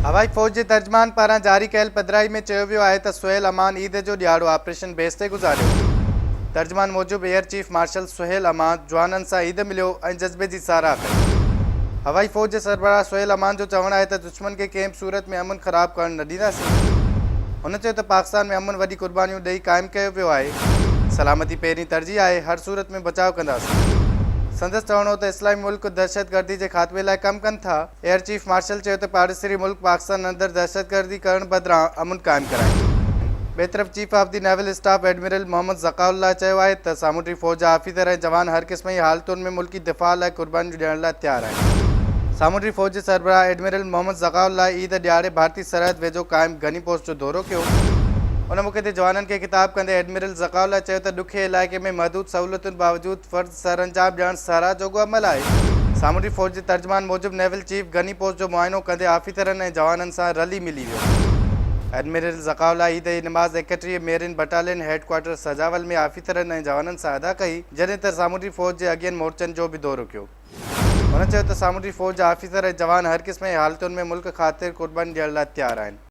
هوائي فوج جي ترجمان پاران جاري ڪيل پڌرائي ۾ چيو ويو آهي ته سهيل امان عيد جو ڏهاڙو آپريشن بيس تي گذاريو. ترجمان موجب air chief marshal Sohail Aman جوانن سان عيد مليو ۽ جذبي جي ساراهه ڪئي. هوائي فوج جي سربراهه سهيل امان جو چوڻ آهي ته دشمن کي ڪنهن به صورت ۾ امن خراب ڪرڻ نه ڏينداسين. هن چيو ته پاڪستان ۾ امن وڏي قربانيون ڏئي قائم ڪيو ويو آهي، سلامتي پهرين ترجيح آهي، هر صورت ۾ بچاء ڪنداسين. سندس چوڻ هو ته اسلامي ملڪ دهشتگردي جي خاتمي لاء ڪم ڪن ٿا. ايئر چيف مارشل چيو ته پاڙيسري ملڪ پاڪستان اندر دهشتگردي ڪرڻ بدران امن قائم ڪرائين. ٻئي طرف chief of the naval staff admiral Muhammad Zakaullah چيو آهي ته سامونڊي فوج جا آفيسر ۽ جوان هر قسم جي حالتن ۾ ملڪي دفاع لاء قربانيون ڏيڻ لاء تيار آهن. سامونڊي فوج جي سربراهه ايڊمرل محمد ذڪاء الله عيد ڏهاڙي ڀارتي سرحد ويجهو قائم غني پوسٽ جو دورو ڪيو. ان موقعي تي جوانن کي خطاب ڪندي ايڊمرل ذڪاء الله چيو ته ڏکي علائقي ۾ محدود سهولتن باوجود فرض سرانجام ڏيڻ ساراهه جوڳو عمل آهي. سامونڊي فوج جي ترجمان موجب نيول چيف غني پوسٽ جو معائنو ڪندي آفيسرن ۽ جوانن سان رلي ملي ويو. ايڊمرل ذڪاء الله عيد جي نماز 31 marine battalion head quarter Sujawal ۾ آفيسرن ۽ جوانن سان ادا ڪئي، جڏهن ته سامونڊي فوج جي اڳين مورچن جو به دورو ڪيو. هن چيو ته سامونڊي فوج جا آفيسر ۽ جوان هر قسم جي حالتن ۾ ملڪ خاطر قرباني ڏيڻ لاء تيار آهن.